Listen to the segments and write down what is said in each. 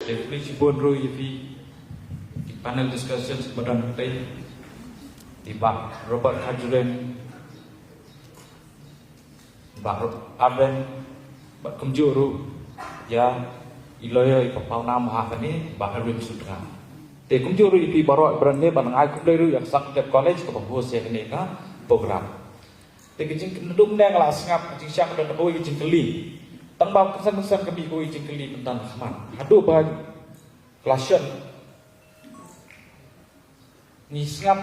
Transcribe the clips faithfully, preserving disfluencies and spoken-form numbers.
Te khublei shibun ruh ïa phi. Ki panel discussions ba don hangtei, i Bah Robert Kharjurem, Bah Arben, bad kumjuh ruh ïa i lawyer i pawnam ha kane, Bah Erwin Sutnga. Te kumjuh ruh ïa phi baroh ba don hangne, bad nga ai khublei ruh ïa ka Sankt Clare College kaba host ïa kane ka program. Te ka jingkynduh mynne nga la sngap ka jingshah ka don kawei ka jingkylli. Tang ba kynsan kynsan ka mih kawei ka jingkylli mynta na khmat. Haduh ba ka la shon, ngi sngap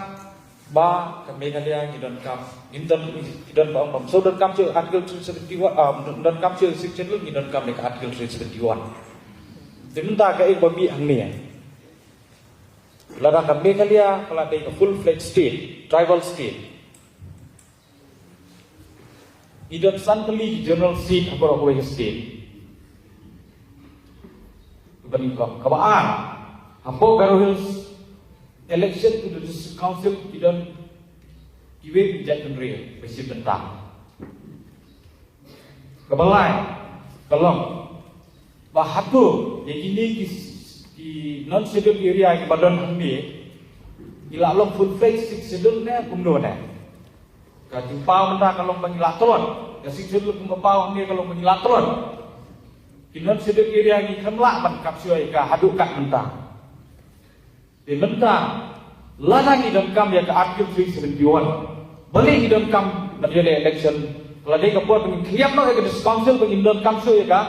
ba ka Meghalaya ngi donkam, ngi don, ngi don ba ong bym shu donkam shuh Article three seventy-one, ah, donkam shuh Sixth Schedule, ngi donkam ïa ka Article three seventy-one. Te mynta kaei ba mih hangne, lada ka Meghalaya ka la dei ka full-fledged state, tribal state, ngi don san tylli ki general seat ha baroh kawei ka state. Kaba nyngkong. Kaba ar, hapoh Garo Hills, election to the District Council ki don kiwei ki jait bynriew ba shim bynta. Kaba lai ka long ba hato ïa kine ki, ki non-scheduled area kiba don hangne, ki la long full-fledged Sixth Schedule ne kumno ne? Ka jingpaw mynta ka long ba ngi la tlot. Ka Sixth Schedule kumba paw hangne ka long ba ngi la tlot. Ki non-scheduled area ngi khlem lah ban capture ïa ka haduh kat mynta. Te mynta, lada ngi donkam ïa ka Article three seventy-one, balei ngi donkam ban ïaleh election? Ka la dei ka por ba ngin khñiot noh ïa ka District Council, ba ngin donkam shuh ïa ka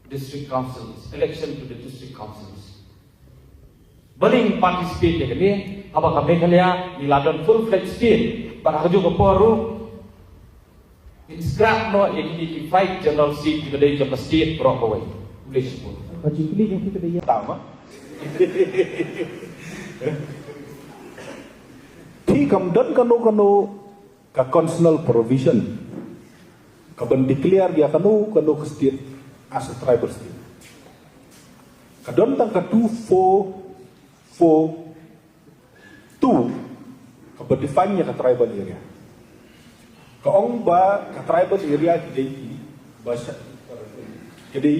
District Councils, election to the District Councils. Balei ngin participate ïa kane, haba ka Meghalaya ngi la don full-fledged state, bad ha kajuh ka por ruh ngin scrap noh ïa kine ki five general seat kiba dei jong ka state baroh kawei. Khublei shibun. Ka jingkylli jong phi ka dei ïa, tang ma. Phi kam don kano kano ka constitutional provision kaban declare ïa kano kano ka state as a tribal state. Ka don tang ka two four four two kaba define ïa ka tribal area. Ka ong ba ka tribal area ki dei kiba sha-, ki dei,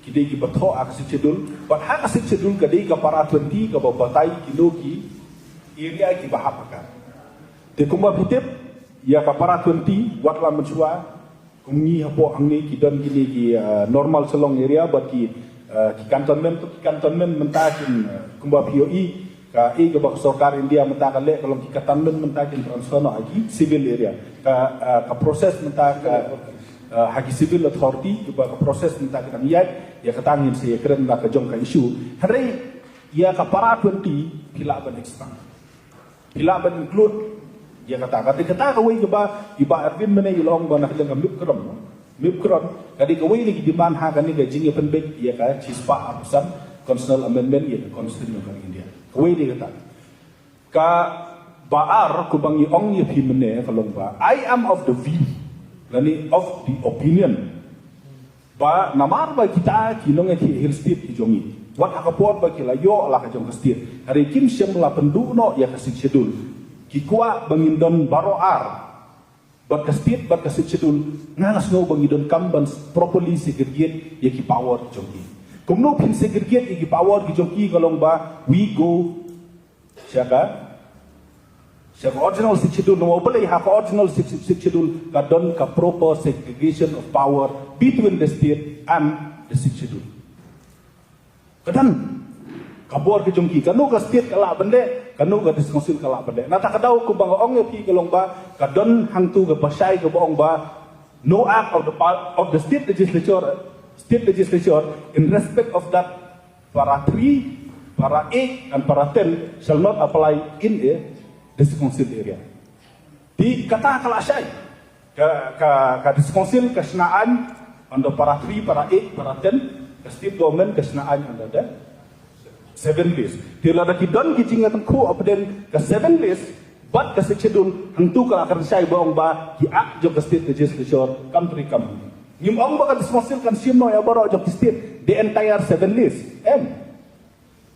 ki dei kiba thoh ha ka Sixth Schedule. Bad ha ka Sixth Schedule ka dei ka para twenty kaba batai kino ki area kiba hap ha ka. Te kumba phi tip, ïa ka para twenty, wat la mynshuwa, kum ngi hapoh hangne ki don kine ki, ah, normal Shillong area, bad ki, ah, ki cantonment, ki cantonment mynta kin, ah, kumba phi ïohi, kaei kaba ka sorkar India mynta ka leh ka long ki cantonment mynta kin transfer noh ha ki civil area. Ka, ah, ka process mynta ka, ah, ha ki civil authority, kaba ka process mynta ka dang ïaid, ïa kata ngin sa ïakren la ka jong ka issue. Hynrei ïa ka para twenty phi lah ban expand. Phi lah ban include ïa kata. Kata, kata kawei kaba i Bah Erwin mynne i la ong ba na ka liang ka MIPCROM. MIPCROM ka dei kawei na ki demand ha kane ka jingïapynbeit ïa ka shispah arphew san Constitutional Amendment ïa ka Constitution of India. Kawei dei kata. Kaba ar kaba ngi ong ïa phi mynne ka long ba I am of the view, lane of the opinion, ba namar ba kita ki nongïakhih Hill State ki jong ngi, wat ha ka por ba ki la ïoh la ka jong ka state, hynrei kim shym la pynduh noh ïa ka Sixth Schedule. Ki kwah ba ngin don baroh ar, bad ka state bad ka Sixth Schedule. Nga nga sngew ba ngi donkam ban properly segregate ïa ki power ki jong ki. Kumno phin segregate ïa ki power ki jong ki? Ka long ba we go sha ka, sha ka original Sixth Schedule, namar balei ha ka original Sixth, Sixth Schedule ka don ka proper segregation of power between the state and the Sixth Schedule. Ka don ka bor ka jong ki, kano ka state ka lah ban leh, kano ka District Council ka lah ban leh. Nangta ka daw kumba nga ong ïa phi ka long ba ka don hangtu kaba shai kaba ong ba no act of the par-, of the state legislature, state legislature in respect of that para three, para eight, and para ten shall not apply in a District Council area. Te kata ka la shai. Ka, ka, ka District Council ka shna aiñ under para three, para eight, para ten. Ka state government ka shna aiñ under the seven list. Te lada ki don ki jingïatyngkhuh hapdeng ka seven list bad ka Sixth Schedule, hangtu ka la kren shai ba ong ba ki act jong ka state legislature kam trei kam. Ngim ong ba ka District Council kan shim noh ïa baroh jong ki state, the entire seven list. Em.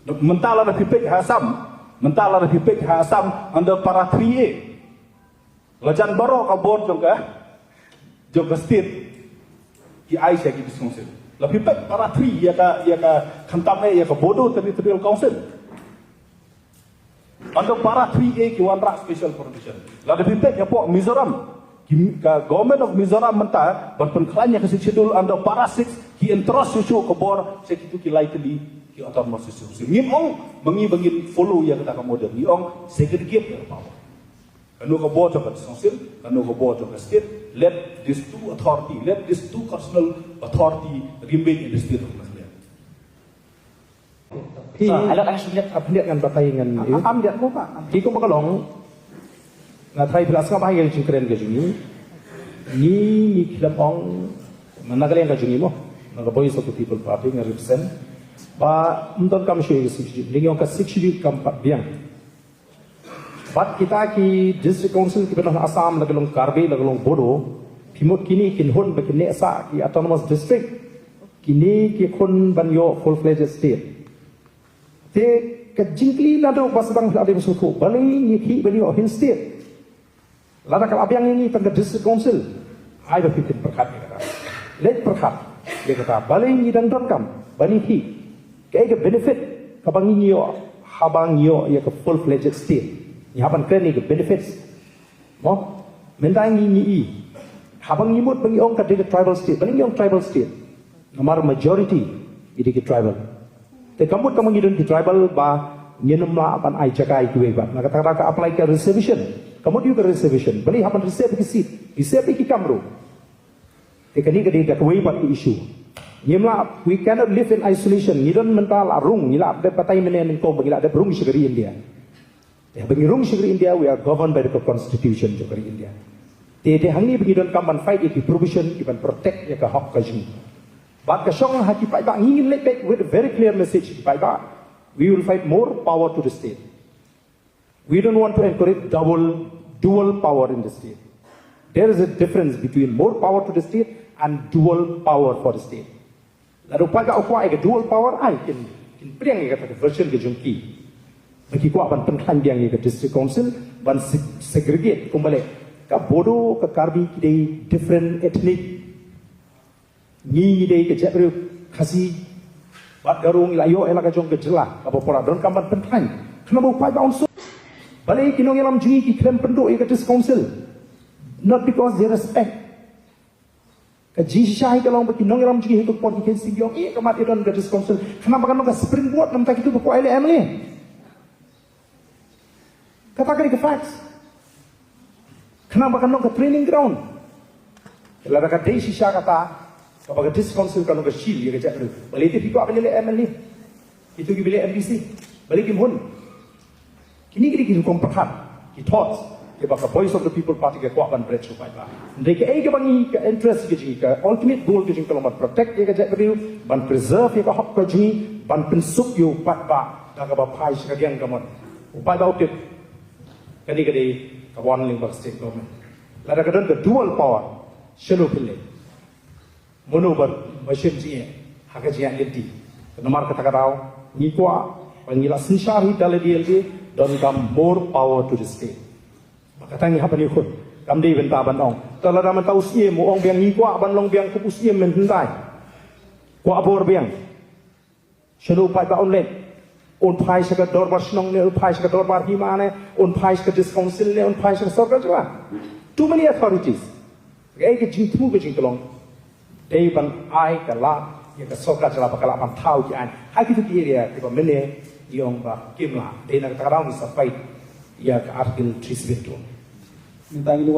Mynta lada phi peit ha Assam, mynta lada phi peit ha Assam under para three A, la jan baroh ka bor jong ka, jong ka state ki ai sha ki District Council. La phi peit para three ïa ka, ïa ka khamtam eh ïa ka Bodo Territorial Council. Under para three A ki wanrah special provision. Lada phi peit hapoh Mizoram, ki, ka Government of Mizoram mynta ban pynkhlaiñ ïa ka Sixth Schedule under para six, ki entrust shuh shuh ka bor sha kitu ki lai tylli ki Autonomous District Council. Ngim ong ba ngi, ba ngin follow ïa kata ka model, ngi ong segregate ïa ka power. Kano ka bor jong ka District Council, kano ka bor jong ka state. Let these two authority, let these two constitutional authority remain in the state of Meghalaya. Phi, ah, hello, ah, Juliet, ah, Juliet ngan batai ngan, ah, you. Ah, am Juliet ko pa. Phi kumba ka long, nga try phi la sngap ha ïa ka jingkren ka jong ngi. Ngi, ngi khlem ong, na ka liang ka jong ngi mo, na ka Voice of the People Party nga represent. Ba ym donkam shuh ïa ka Sixth Schedule, ngi ong ka Sixth Schedule kam pat biang. Bad kita ki District Council kiba don ha Assam, la ka long Karbi, la ka long Bodo, phi mut kine kin hun ba kin neh sah ki Autonomous District, kine ki khun ban ïoh full-fledged state. Te ka jingkylli naduh ba sdang phi la dei ba sngewthuh, balei ngi khih ban ïoh Hill State? Lada ka la biang ïa ngi tang ka District Council, ai ba phi pynpyrkhat ïa kata. Leit pyrkhat ïa kata, balei ngi dang donkam ban ïa khih? Kaei ka benefit kaba ngi ïoh haba ngi ïoh ïa ka full-fledged state? Ngi hap ban kren ïa ka benefits. Mo, mynta ngi, ngi i, haba ngi mut ba ngi ong ka dei ka tribal state, balei ngi ong tribal state? Namar majority i dei ki tribal. Te ka mut ka ma ngi don ki tribal ba ngin ym lah ban ai jaka ïa kiwei pat. Na kata ka daw ka apply ka reservation. Ka mut ïa ka reservation, balei hap ban reserve ki seat, reserve ki kam ruh. Te kane ka dei da kawei pat ka issue. Ngim lah, we cannot live in isolation. Ngi don mynta la rung, ngi la dep batai mynne nyngkong ba ngi la dep rung sha ka ri India. Te ba ngi rung sha ka ri India, we are governed by the constitution jong ka ri India. Te, te hangne ba ngi donkam ban fight ïa ki provision kiban protect ïa ka hok ka jong ngi. Bad ka shong ha ki paidbah, ngi ngin leit back with a very clear message ki paidbah. We will fight more power to the state. We don't want to encourage double, dual power in the state. There is a difference between more power to the state and dual power for the state. Lada u paidbah u kwah ïa ka dual power, ai kin, kin pdiang ïa kata ka version ka jong ki. Ba ki kwah ban pynkhlaiñ biang ïa ka District Council, ban se-, segregate kumba leh ka Bodo, ka Karbi ki dei different ethnic. Ngi, ngi dei ka jaitbynriew Khasi bad Garo, ngi la ïoh ïa la ka jong ka jylla kaba pura, donkam ban pynkhlaiñ. Khnang ba u paidbah un suk. Balei ki nongïalam jong ngi ki khlem pynduh ïa ka District Council? Not because they respect. Ka jingshisha hi ka long ba ki nongïalam jong ngi hi ka por ki khein sing ïong ïa ka mat ïa don ka District Council. Khnang ba kan long ka springboard na bynta kito ba kwah ïaleh M L A. Kata ka dei ka facts. Khnang ba kan long ka training ground. Lada ka dei shisha kata, kaba ka District Council kan long ka shield ïa ka jaitbynriew. Balei te phi kwah ban ïaleh M L A? Kito kiba ïaleh M D C, balei kim hun? Kine ki dei ki rukom pyrkhat, ki thoughts kiba ka Voice of the People Party ka kwah ban bret sha u paidbah. Hynrei kaei kaba ngi ka interest ka jong ngi, ka ultimate goal ka jong ngi ka long ban protect ïa ka jaitbynriew, ban preserve ïa ka hok ka jong ngi, ban pynsuk ïa u paidbah da kaba phai sha ka liang kamon. U paidbah u tip, kane ka dei kaba wan lyngba ka state government. Lada ka don ka dual power, shano phin leit? Mano ba, ba shim jingeh ha ka jingïaid lynti? Namar kata ka daw ngi kwah, ba ngi la synshar hi da lade lade, donkam more power to the state. Ba kata ngi hap ban ïakhun. Kam dei bynta ban ong, to lada mynta u Syiem u ong biang, ngi kwah ban long biang kum u Syiem mynhyndai. Kwah bor biang. Shano u paidbah un leit? Un phai sha ka dorbar shnong ne un phai sha ka dorbar hima ne un phai sha ka District Council ne un phai sha ka sorkar jylla? Too many authorities. Kaei ka jingthmu ka jingtlong? Dei ban ai ka lad ïa ka sorkar jylla ba ka lah ban thaw ki aiñ ha kito ki area kiba mynne ngi ong ba kim lah. Dei na kata ka daw ngi sa fight ïa ka Article three seven two. Mynta ngi